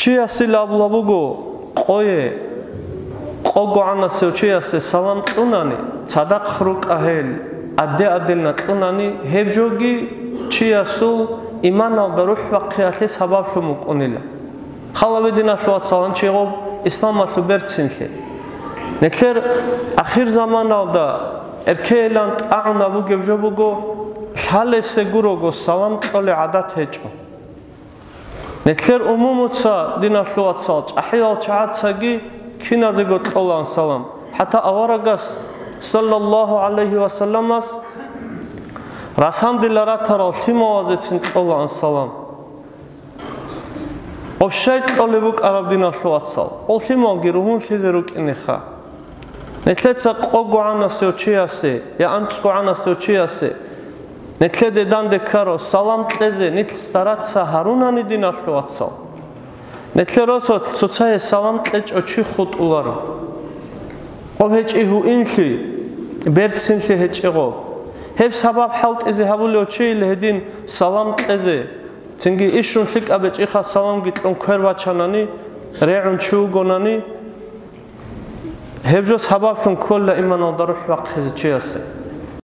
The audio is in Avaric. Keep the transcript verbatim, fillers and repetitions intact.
Чиясила абула буго, къое, къого гӀанасев чиясе салам кьунани, цадахъ рукӀа гьел, адде-адделна кьунани, гьеб жоги чиясул иманалда рухӀ бахъиялъе сабаблъун букӀунила. Халаве, диналъул вацал, гьанчи гъоб исламалъул берцинлъи. Нилъер ахир заманалда эркейилан тӀагӀунаб бугеб жо буго, лъалесе гурого салам кьолей гӀадат гьечӀо. Нилъер умумуца, диналъул вацал, чӀахӀиял чагӀацаги киназего кьолаан салам. ХӀатта аварагас, саллаллагьу гӀалайгьи вассаламас, расандила ратарал лъималазецин кьолаан салам. Гъоб щай кьолеб букӀараб, диналъул вацал? Гъол лъималги ругьунлъизе рукӀинеха. Нилъеца къого гӀанасев чиясе я анцӀго гӀанасев чиясе, нилъеде данде ккарав салам кьезе нилъ стараца гьарунани, диналъул вацал, нилъер росулъ цоцае салам кьечӀо чи хутӀуларо. Гъоб гьечӀи гьуинлъи, берцинлъи гьечӀи гъоб. Гьеб сабаб хӀалтӀизе гьабулев чийила гьедин салам кьезе. Цинги ишун лъикӀаб гьечӀиха саламги кьун квер бачанани, регӀун чи вугонани, гьеб жо сабаблъун ккола иманалда рухӀ бахъизе чиясе.